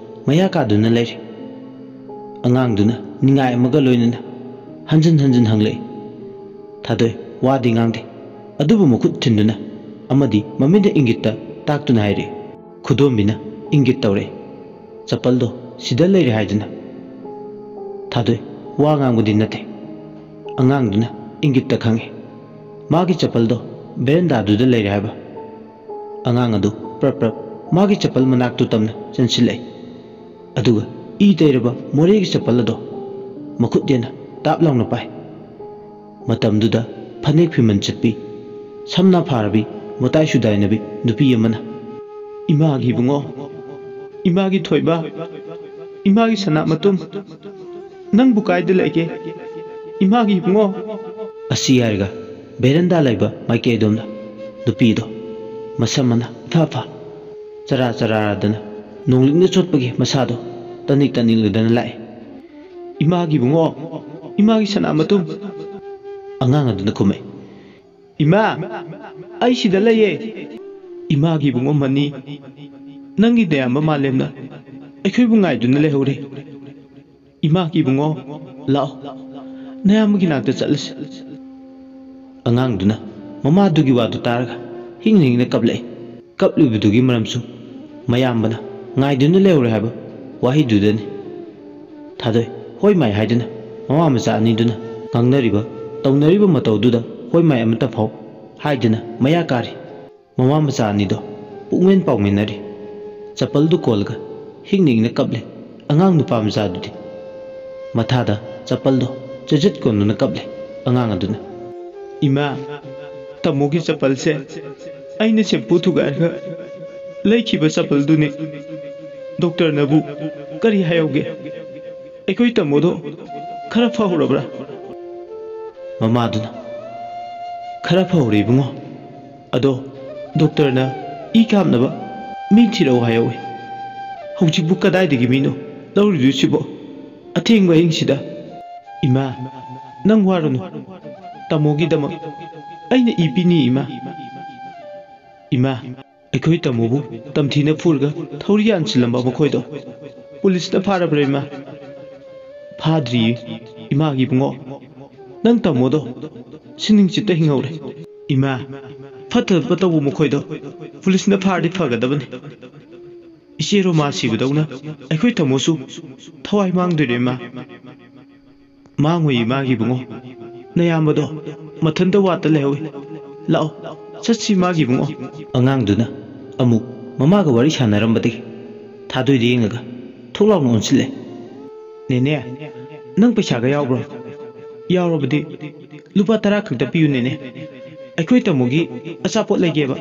ꯃꯌꯥ ꯀꯥꯗꯨꯅ ꯂꯩꯔꯦ꯫ ꯑꯉꯥꯡꯗꯨꯅ ꯅꯤꯡꯉꯥꯏ ꯑꯃꯒ ꯂꯣꯏꯅꯅ ꯍꯟꯖꯤꯟ ꯍꯟꯖꯤꯟ ꯍꯪꯂꯛꯏ꯫ ꯊꯥꯗꯣꯏ ꯋꯥꯗꯤ ꯉꯥꯡꯗꯦ, ꯑꯗꯨꯕꯨ ꯃꯈꯨꯠ ꯊꯤꯟꯗꯨꯅ ꯑꯃꯗꯤ ꯃꯃꯤꯠꯅ ꯏꯪꯒꯤꯠꯇ ꯇꯥꯛꯇꯨꯅ ꯍꯥꯏꯔꯛꯏ꯫ ꯈꯨꯗꯣꯝꯕꯤꯅ ꯏꯪꯒꯤꯠ ꯇꯧꯔꯛꯏ꯫ "ꯆꯄꯜꯗꯣ ꯁꯤꯗ ꯂꯩꯔꯦ" ꯍꯥꯏꯗꯨꯅ꯫ ꯊꯥꯗꯣꯏ ꯋꯥ ꯉꯥꯡꯕꯗꯤ ꯅꯠꯇꯦ꯫ ꯑꯉꯥꯡꯗꯨꯅ ꯏꯪꯒꯤꯠꯇ ꯈꯪꯉꯤ꯫ ꯃꯥꯒꯤ ꯆꯄꯜꯗꯣ ꯕꯦꯔꯦꯟꯗꯥꯗꯨꯗ ꯂꯩꯔꯦ ꯍꯥꯏꯕ꯫ ꯑꯉꯥꯡ ꯑꯗꯨ ꯄ꯭ꯔꯞ ꯄ꯭ꯔꯞ ꯃꯥꯒꯤ ꯆꯄꯜ ꯃꯅꯥꯛꯇꯨ ꯇꯝꯅ ꯆꯪꯁꯤꯜꯂꯛꯏ꯫ ꯑꯗꯨꯒ ꯏ ꯇꯩꯔꯕ ꯃꯣꯔꯦꯒꯤ ꯆꯄꯜ ꯑꯗꯣ ꯃꯈꯨꯠ ꯌꯦꯟꯅ ꯇꯥꯞ ꯂꯥꯎꯅ ꯄꯥꯏ꯫ ꯃꯇꯝꯗꯨꯗ ꯐꯅꯦꯛ ꯐꯤꯃꯟ ꯆꯠꯄꯤ, ꯁꯝꯅꯥ ꯐꯥꯔꯕꯤ, ꯃꯇꯥꯏ ꯁꯨꯗꯥꯏꯅꯕꯤ ꯅꯨꯄꯤ ꯑꯃꯅ, "ꯏꯃꯥꯒꯤ ꯏꯕꯨꯡꯉꯣ, ꯏꯃꯥꯒꯤ ꯊꯣꯏꯕ, ꯏꯃꯥꯒꯤ ꯁꯅꯥ ꯃꯇꯨꯝ, ꯅꯪꯕꯨ ꯀꯥꯏꯗ ꯂꯩꯒꯦ? ꯏꯃꯥꯒꯤ ꯏꯕꯨꯡꯉꯣ!" ꯑꯁꯤ ꯍꯥꯏꯔꯒ ꯚꯦꯔꯟꯗꯥ ꯂꯩꯕ ꯃꯥꯏꯀꯩ ꯑꯗꯣꯝꯗ ꯅꯨꯄꯤꯗꯣ ꯃꯁꯝ ꯃꯅꯥ ꯏꯐꯥ ꯐꯥ, ꯆꯔꯥ ꯆꯔꯥꯗꯅ ꯅꯣꯡꯂꯤꯛꯅ ꯆꯣꯠꯄꯒꯤ ꯃꯁꯥꯗꯣ ꯇꯅꯤꯛ ꯇꯅꯤꯛꯂꯗꯅ ꯂꯥꯛꯏ꯫ "ꯏꯃꯥꯒꯤ ꯏꯕꯨꯡꯉꯣ, ꯏꯃꯥꯒꯤ ꯁꯅꯥ ꯃꯇꯨꯝ!" ꯑꯉꯥꯡ ꯑꯗꯨꯅ ꯈꯨꯝꯃꯛꯏ꯫ "ꯏꯃꯥ, ꯑꯩ ꯁꯤꯗ ꯂꯩꯌꯦ꯫ ꯏꯃꯥꯒꯤ ꯏꯕꯨꯡꯉꯣ ꯃꯅꯤ, ꯅꯪꯒꯤ ꯅꯌꯥꯝꯕ ꯃꯥꯂꯦꯝꯅ ꯑꯩꯈꯣꯏꯕꯨ ꯉꯥꯏꯗꯨꯅ ꯂꯩꯍꯧꯔꯦ꯫ ꯏꯃꯥꯒꯤ ꯏꯕꯨꯡꯉꯣ, ꯂꯥꯛꯑꯣ, ꯅꯌꯥꯝꯕꯒꯤ ꯅꯥꯛꯇ ꯆꯠꯂꯁꯤ꯫" ꯑꯉꯥꯡꯗꯨꯅ ꯃꯃꯥꯗꯨꯒꯤ ꯋꯥꯗꯨ ꯇꯥꯔꯒ ꯍꯤꯡꯅ ꯍꯤꯡꯅ ꯀꯞꯂꯛꯏ꯫ ꯀꯞꯂꯤꯕꯗꯨꯒꯤ ꯃꯔꯝꯁꯨ ꯃꯌꯥꯝꯕꯅ ꯉꯥꯏꯗꯨꯅ ꯂꯩꯍꯧꯔꯦ ꯍꯥꯏꯕ ꯋꯥꯍꯩꯗꯨꯗꯅꯤ꯫ ꯊꯥꯗꯣꯏ ꯍꯣꯏ ꯃꯥꯏ ꯍꯥꯏꯗꯨꯅ ꯃꯃꯥ ꯃꯆꯥ ꯑꯅꯤꯗꯨꯅ ꯉꯥꯡꯅꯔꯤꯕ ꯇꯧꯅꯔꯤꯕ ꯃꯇꯧꯗꯨꯗ ꯍꯣꯏ ꯃꯥꯏ ꯑꯃꯠꯇ ꯐꯥꯎ ꯍꯥꯏꯗꯨꯅ ꯃꯌꯥ ꯀꯥꯔꯤ꯫ ꯃꯃꯥ ꯃꯆꯥ ꯑꯅꯤꯗꯣ ꯄꯨꯛꯃꯦꯟ ꯄꯥꯎꯃꯤꯟꯅꯔꯤ꯫ ꯆꯄꯜꯗꯨ ꯀꯣꯜꯂꯒ ꯍꯤꯡꯅ ꯍꯤꯡꯅ ꯀꯞꯂꯤ ꯑꯉꯥꯡ ꯅꯨꯄꯥ ꯃꯆꯥꯗꯨꯗꯤ꯫ ꯃꯊꯥꯗ ꯆꯄꯜꯗꯣ ꯆꯖꯠ ꯀꯣꯟꯗꯨꯅ ꯀꯞꯂꯤ ꯑꯉꯥꯡ ꯑꯗꯨꯅ꯫ "ꯏꯃꯥ, ꯇꯥꯃꯣꯒꯤ ꯆꯄꯜꯁꯦ ꯑꯩꯅ ꯁꯦꯝꯄꯨ ꯊꯨꯒꯥꯏꯔꯒ ꯂꯩꯈꯤꯕ ꯆꯄꯜꯗꯨꯅꯤ꯫ ꯗꯣꯛꯇꯔꯅꯕꯨ ꯀꯔꯤ ꯍꯥꯏꯍꯧꯒꯦ? ꯑꯩꯈꯣꯏ ꯇꯥꯃꯣꯗꯣ ꯈꯔ ꯐꯍꯧꯔꯕ꯭ꯔꯥ?" ꯃꯃꯥꯗꯨꯅ, "ꯈꯔ ꯐꯍꯧꯔꯦ ꯏꯕꯨꯡꯉꯣ꯫ ꯑꯗꯣ ꯗꯣꯛꯇꯔꯅ ꯏ ꯀꯥꯞꯅꯕ ꯃꯤ ꯊꯤꯔꯛꯑꯣ ꯍꯥꯏꯍꯧꯋꯦ꯫ ꯍꯧꯖꯤꯛꯄꯨ ꯀꯗꯥꯏꯗꯒꯤ ꯃꯤꯅꯣ ꯂꯧꯔꯨꯗꯣꯏꯁꯤꯕꯣ? ꯑꯊꯦꯡꯕ ꯑꯍꯤꯡꯁꯤꯗ꯫ ꯏꯃꯥ, ꯅꯪ ꯋꯥꯔꯨꯅꯨ꯫ ꯇꯥꯃꯣꯒꯤꯗꯃꯛ ꯑꯩꯅ ꯏ ꯄꯤꯅꯤ, ꯏꯃꯥ꯫ ꯏꯃꯥ, ꯑꯩꯈꯣꯏ ꯇꯥꯃꯣꯕꯨ ꯇꯝꯊꯤꯅ ꯐꯨꯔꯒ ꯊꯧꯔꯤ ꯌꯥꯟꯁꯤꯜꯂꯝꯕ ꯃꯈꯣꯏꯗꯣ ꯄꯨꯂꯤꯁꯅ ꯐꯥꯔꯕ꯭ꯔꯥ, ꯏꯃꯥ?" "ꯐꯥꯗ꯭ꯔꯤꯌꯦ, ꯏꯃꯥꯒꯤ ꯏꯕꯨꯡꯉꯣ꯫ ꯅꯪ ꯇꯥꯃꯣꯗꯣ ꯁꯤꯅꯤꯡꯆꯤꯠꯇ ꯍꯤꯡꯍꯧꯔꯦ꯫ ꯏꯃꯥ, ꯐꯠꯇꯕ ꯇꯧꯕ ꯃꯈꯣꯏꯗꯣ ꯄꯨꯂꯤꯁꯅ ꯐꯥꯔꯗꯤ ꯐꯒꯗꯕꯅꯤ꯫ ꯏꯆꯦ ꯔꯣꯃꯥ ꯁꯤꯕꯗꯧꯅ ꯑꯩꯈꯣꯏ ꯇꯥꯃꯣꯁꯨ ꯊꯋꯥꯏ ꯃꯥꯡꯗꯣꯏꯔꯦ, ꯏꯃꯥ꯫" "ꯃꯥꯡꯉꯣꯏ, ꯏꯃꯥꯒꯤ ꯏꯕꯨꯡꯉꯣ꯫ ꯅꯌꯥꯝꯕꯗꯣ ꯃꯊꯟꯇ ꯋꯥꯠꯇ ꯂꯩꯍꯧꯏ꯫ ꯂꯥꯛꯑꯣ, ꯆꯠꯁꯤ, ꯏꯃꯥꯒꯤ ꯏꯕꯨꯡꯉꯣ꯫" ꯑꯉꯥꯡꯗꯨꯅ ꯑꯃꯨꯛ ꯃꯃꯥꯒ ꯋꯥꯔꯤ ꯁꯥꯟꯅꯔꯝꯕꯗꯒꯤ ꯊꯥꯗꯣꯏꯗ ꯌꯦꯡꯂꯒ ꯊꯣꯛ ꯂꯥꯎꯅ ꯑꯣꯟꯁꯤꯜꯂꯦ꯫ "ꯅꯦꯅꯦ, ꯅꯪ ꯄꯩꯁꯥꯒ ꯌꯥꯎꯕ꯭ꯔꯣ? ꯌꯥꯎꯔꯕꯗꯤ ꯂꯨꯄꯥ ꯇꯔꯥ ꯈꯛꯇ ꯄꯤꯌꯨ ꯅꯦꯅꯦ, ꯑꯩꯈꯣꯏ ꯇꯥꯃꯣꯒꯤ ꯑꯆꯥꯄꯣꯠ ꯂꯩꯒꯦꯕ"꯫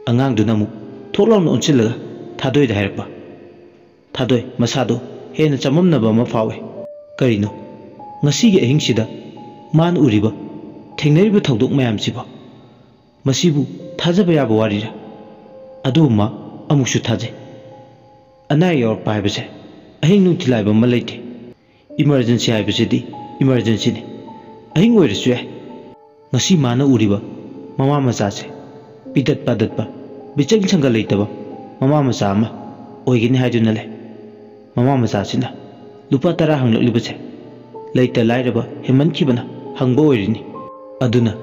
ꯑꯉꯥꯡꯗꯨꯅ ꯑꯃꯨꯛ ꯊꯣꯛ ꯂꯥꯎꯅ ꯑꯣꯟꯁꯤꯜꯂꯒ ꯊꯥꯗꯣꯏꯗ ꯍꯥꯏꯔꯛꯄ꯫ ꯊꯥꯗꯣꯏ ꯃꯁꯥꯗꯣ ꯍꯦꯟꯅ ꯆꯃꯝꯅꯕ ꯑꯃ ꯐꯥꯎꯏ꯫ ꯀꯔꯤꯅꯣ ꯉꯁꯤꯒꯤ ꯑꯍꯤꯡꯁꯤꯗ ꯃꯥꯅ ꯎꯔꯤꯕ, ꯊꯦꯡꯅꯔꯤꯕ ꯊꯧꯗꯣꯛ ꯃꯌꯥꯝꯁꯤꯕꯣ? ꯃꯁꯤꯕꯨ ꯊꯥꯖꯕ ꯌꯥꯕ ꯋꯥꯔꯤꯔꯥ? ꯑꯗꯨꯕꯨ ꯃꯥ ꯑꯃꯨꯛꯁꯨ ꯊꯥꯖꯩ꯫ ꯑꯅꯥ ꯑꯌꯦꯛ ꯌꯥꯎꯔꯛꯄ ꯍꯥꯏꯕꯁꯦ ꯑꯍꯤꯡ ꯅꯨꯡꯊꯤꯜ ꯍꯥꯏꯕ ꯑꯃ ꯂꯩꯇꯦ꯫ ꯏꯃꯔꯖꯦꯟꯁꯤ ꯍꯥꯏꯕꯁꯤꯗꯤ ꯏꯃꯔꯖꯦꯟꯁꯤꯅꯤ꯫ ꯑꯍꯤꯡ ꯑꯣꯏꯔꯁꯨ ꯌꯥꯏ꯫ ꯉꯁꯤ ꯃꯥꯅ ꯎꯔꯤꯕ ꯃꯃꯥ ꯃꯆꯥꯁꯦ ꯄꯤꯗꯠ ꯄꯥꯗꯠꯄ, ꯕꯤꯆꯪ ꯁꯪꯒ ꯂꯩꯇꯕ ꯃꯃꯥ ꯃꯆꯥ ꯑꯃ ꯑꯣꯏꯒꯅꯤ ꯍꯥꯏꯗꯨꯅ ꯂꯩ꯫ ꯃꯃꯥ ꯃꯆꯥꯁꯤꯅ ꯂꯨꯄꯥ ꯇꯔꯥ ꯍꯪꯂꯛꯂꯤꯕꯁꯦ ꯂꯩꯇ ꯂꯥꯏꯔꯕ ꯍꯦꯟꯃꯟꯈꯤꯕꯅ ꯍꯪꯕ ꯑꯣꯏꯔꯤꯅꯤ꯫ ꯑꯗꯨꯅ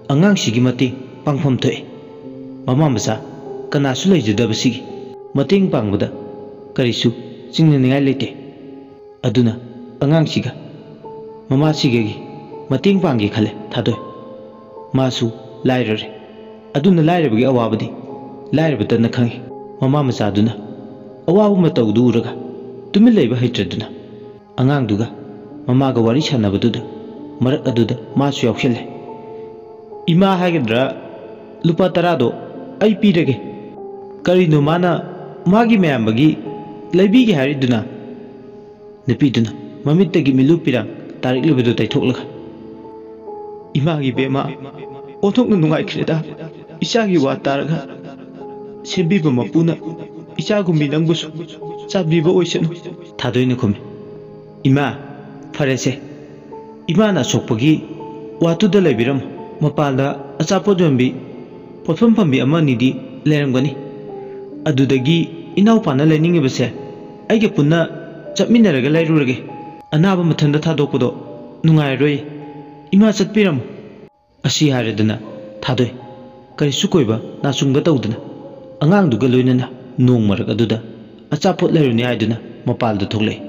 ꯑꯉꯥꯡꯁꯤꯒꯤ ꯃꯇꯦꯡ ꯄꯥꯡꯐꯝ ꯊꯣꯛꯏ꯫ ꯃꯃꯥ ꯃꯆꯥ ꯀꯅꯥꯁꯨ ꯂꯩꯖꯗꯕꯁꯤꯒꯤ ꯃꯇꯦꯡ ꯄꯥꯡꯕꯗ ꯀꯔꯤꯁꯨ ꯆꯤꯡꯅꯅꯤꯡꯉꯥꯏ ꯂꯩꯇꯦ꯫ ꯑꯗꯨꯅ ꯑꯉꯥꯡꯁꯤꯒ ꯃꯃꯥꯁꯤꯒꯒꯤ ꯃꯇꯦꯡ ꯄꯥꯡꯒꯦ ꯈꯜꯂꯦ ꯊꯥꯗꯣꯏ꯫ ꯃꯥꯁꯨ ꯂꯥꯏꯔꯔꯦ꯫ ꯑꯗꯨꯅ ꯂꯥꯏꯔꯕꯒꯤ ꯑꯋꯥꯕꯗꯤ ꯂꯥꯏꯔꯕꯇꯅ ꯈꯪꯏ꯫ ꯃꯃꯥ ꯃꯆꯥꯗꯨꯅ ꯑꯋꯥꯕ ꯃꯇꯧꯗꯨ ꯎꯔꯒ ꯇꯨꯃꯤꯟ ꯂꯩꯕ ꯍꯩꯇ꯭ꯔꯗꯨꯅ ꯑꯉꯥꯡꯗꯨꯒ ꯃꯃꯥꯒ ꯋꯥꯔꯤ ꯁꯥꯟꯅꯕꯗꯨꯗ ꯃꯔꯛ ꯑꯗꯨꯗ ꯃꯥꯁꯨ ꯌꯥꯎꯁꯜꯂꯦ꯫ "ꯏꯃꯥ ꯍꯥꯏꯒꯗ꯭ꯔꯥ, ꯂꯨꯄꯥ ꯇꯔꯥꯗꯣ ꯑꯩ ꯄꯤꯔꯒꯦ꯫ ꯀꯔꯤꯅꯣ ꯃꯥꯅ ꯃꯥꯒꯤ ꯃꯌꯥꯝꯕꯒꯤ ꯂꯩꯕꯤꯒꯦ ꯍꯥꯏꯔꯤꯗꯨꯅ?" ꯅꯨꯄꯤꯗꯨꯅ ꯃꯃꯤꯠꯇꯒꯤ ꯃꯤꯠꯂꯨ ꯄꯤꯔꯥꯡ ꯇꯥꯔꯛꯂꯤꯕꯗꯨ ꯇꯩꯊꯣꯛꯂꯒ, "ꯏꯃꯥꯒꯤ ꯕꯦꯝꯃ, ꯑꯣꯟꯊꯣꯛꯅ ꯅꯨꯡꯉꯥꯏꯈ꯭ꯔꯦꯗ꯫ ꯏꯆꯥꯒꯤ ꯋꯥ ꯇꯥꯔꯒ ꯁꯦꯝꯕꯤꯕ ꯃꯄꯨꯅ ꯏꯆꯥꯒꯨꯝꯕꯤ ꯅꯪꯕꯨꯁꯨ ꯆꯥꯟꯕꯤꯕ ꯑꯣꯏꯁꯅꯨ"꯫ ꯊꯥꯗꯣꯏꯅ ꯈꯨꯝꯃꯤ, "ꯏꯃꯥ, ꯐꯔꯦꯁꯦ, ꯏꯃꯥꯅ ꯑꯁꯣꯛꯄꯒꯤ ꯋꯥꯠꯇꯨꯗ ꯂꯩꯕꯤꯔꯝꯃꯨ꯫ ꯃꯄꯥꯟꯗ ꯑꯆꯥꯄꯣꯠ ꯌꯣꯟꯕꯤ, ꯄꯣꯠꯐꯝ ꯐꯝꯕꯤ ꯑꯃ ꯑꯅꯤꯗꯤ ꯂꯩꯔꯝꯒꯅꯤ꯫ ꯑꯗꯨꯗꯒꯤ ꯏꯅꯥꯎꯄꯥꯅ ꯂꯩꯅꯤꯡꯉꯤꯕꯁꯦ ꯑꯩꯒ ꯄꯨꯟꯅ ꯆꯠꯃꯤꯟꯅꯔꯒ ꯂꯩꯔꯨꯔꯒꯦ꯫ ꯑꯅꯥꯕ ꯃꯊꯟꯇ ꯊꯥꯗꯣꯛꯄꯗꯣ ꯅꯨꯡꯉꯥꯏꯔꯔꯣꯏ꯫ ꯏꯃꯥ, ꯆꯠꯄꯤꯔꯝꯃꯨ"꯫ ꯑꯁꯤ ꯍꯥꯏꯔꯗꯨꯅ ꯊꯥꯗꯣꯏ ꯀꯔꯤꯁꯨ ꯀꯣꯏꯕ ꯅꯥꯆꯨꯡꯕ ꯇꯧꯗꯅ ꯑꯉꯥꯡꯗꯨꯒ ꯂꯣꯏꯅꯅ ꯅꯣꯡ ꯃꯔꯛ ꯑꯗꯨꯗ ꯑꯆꯥꯄꯣꯠ ꯂꯩꯔꯨꯅꯤ ꯍꯥꯏꯗꯨꯅ ꯃꯄꯥꯜꯗ ꯊꯣꯛꯂꯛꯏ꯫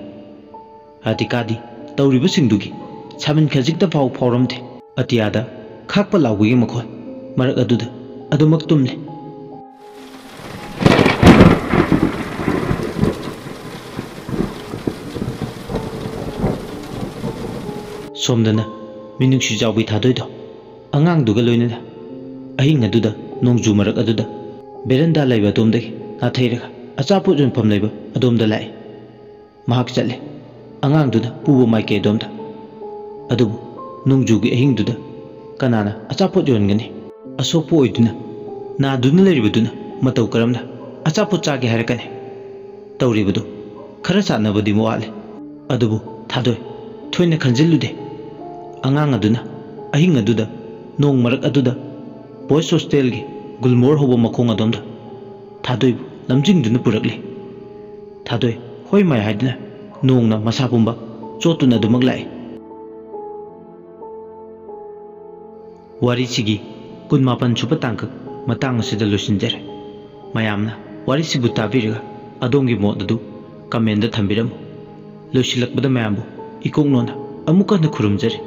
ꯔꯥꯙꯤꯀꯥꯗꯤ ꯇꯧꯔꯤꯕꯁꯤꯡꯗꯨꯒꯤ ꯁꯥꯃꯤꯟ ꯈꯖꯤꯛꯇ ꯐꯥꯎ ꯐꯥꯎꯔꯝꯗꯦ꯫ ꯑꯇꯤꯌꯥꯗ ꯈꯥꯛꯄ ꯂꯥꯎꯕꯒꯤ ꯃꯈꯣꯜ ꯃꯔꯛ ꯑꯗꯨꯗ ꯑꯗꯨꯃꯛ ꯇꯨꯝꯂꯦ꯫ ꯁꯣꯝꯗꯅ ꯃꯤꯅꯨꯡꯁꯤ ꯆꯥꯎꯕꯤ ꯊꯥꯗꯣꯏꯗꯣ ꯑꯉꯥꯡꯗꯨꯒ ꯂꯣꯏꯅꯅ ꯑꯍꯤꯡ ꯑꯗꯨꯗ ꯅꯣꯡꯖꯨ ꯃꯔꯛ ꯑꯗꯨꯗ ꯕꯦꯔꯟꯗꯥ ꯂꯩꯕ ꯑꯗꯣꯝꯗꯒꯤ ꯅꯥꯊꯩꯔꯒ ꯑꯆꯥꯄꯣꯠ ꯌꯣꯟꯐꯝ ꯂꯩꯕ ꯑꯗꯣꯝꯗ ꯂꯥꯛꯏ꯫ ꯃꯍꯥꯛ ꯆꯠꯂꯦ, ꯑꯉꯥꯡꯗꯨꯅ ꯄꯨꯕ ꯃꯥꯏꯀꯩ ꯑꯗꯣꯝꯗ꯫ ꯑꯗꯨꯕꯨ ꯅꯣꯡꯖꯨꯒꯤ ꯑꯍꯤꯡꯗꯨꯗ ꯀꯅꯥꯅ ꯑꯆꯥꯄꯣꯠ ꯌꯣꯟꯒꯅꯤ? ꯑꯁꯣꯛꯄ ꯑꯣꯏꯗꯨꯅ ꯅꯥꯗꯨꯅ ꯂꯩꯔꯤꯕꯗꯨꯅ ꯃꯇꯧ ꯀꯔꯝꯅ ꯑꯆꯥꯄꯣꯠ ꯆꯥꯒꯦ ꯍꯥꯏꯔꯛꯀꯅꯤ? ꯇꯧꯔꯤꯕꯗꯨ ꯈꯔ ꯆꯥꯟꯅꯕꯗꯤ ꯋꯥꯠꯂꯤ꯫ ꯑꯗꯨꯕꯨ ꯊꯥꯗꯣꯏ, ꯊꯣꯏꯅ ꯈꯟꯖꯤꯜꯂꯨꯗꯦ꯫ ꯑꯉꯥꯡ ꯑꯗꯨꯅ ꯑꯍꯤꯡ ꯑꯗꯨꯗ ꯅꯣꯡ ꯃꯔꯛ ꯑꯗꯨꯗ ꯕꯣꯏꯁ ꯍꯣꯁꯇꯦꯜꯒꯤ ꯒꯨꯜꯃꯣꯍꯔ ꯍꯧꯕ ꯃꯈꯣꯡ ꯑꯗꯣꯝꯗ ꯊꯥꯗꯣꯏꯕꯨ ꯂꯝꯖꯤꯡꯗꯨꯅ ꯄꯨꯔꯛꯂꯤ꯫ ꯊꯥꯗꯣꯏ ꯍꯣꯏ ꯃꯥꯏ ꯍꯥꯏꯗꯨꯅ ꯅꯣꯡꯅ ꯃꯁꯥ ꯄꯨꯝꯕ ꯆꯣꯠꯇꯨꯅ ꯑꯗꯨꯃꯛ ꯂꯥꯛꯏ꯫ ꯋꯥꯔꯤꯁꯤꯒꯤ ꯀꯨꯟꯃꯥꯄꯟ ꯁꯨꯕ ꯇꯥꯡꯀꯛ ꯃꯇꯥꯡ ꯑꯁꯤꯗ ꯂꯣꯏꯁꯤꯟꯖꯔꯦ꯫ ꯃꯌꯥꯝꯅ ꯋꯥꯔꯤꯁꯤꯕꯨ ꯇꯥꯕꯤꯔꯒ ꯑꯗꯣꯝꯒꯤ ꯃꯣꯠ ꯑꯗꯨ ꯀꯃꯦꯟꯗ ꯊꯝꯕꯤꯔꯝꯃꯨ꯫ ꯂꯣꯏꯁꯤꯜꯂꯛꯄꯗ ꯃꯌꯥꯝꯕꯨ ꯏꯀꯣꯛꯅꯣꯅ ꯑꯃꯨꯛ ꯍꯟꯅ ꯈꯨꯔꯨꯝꯖꯔꯤ꯫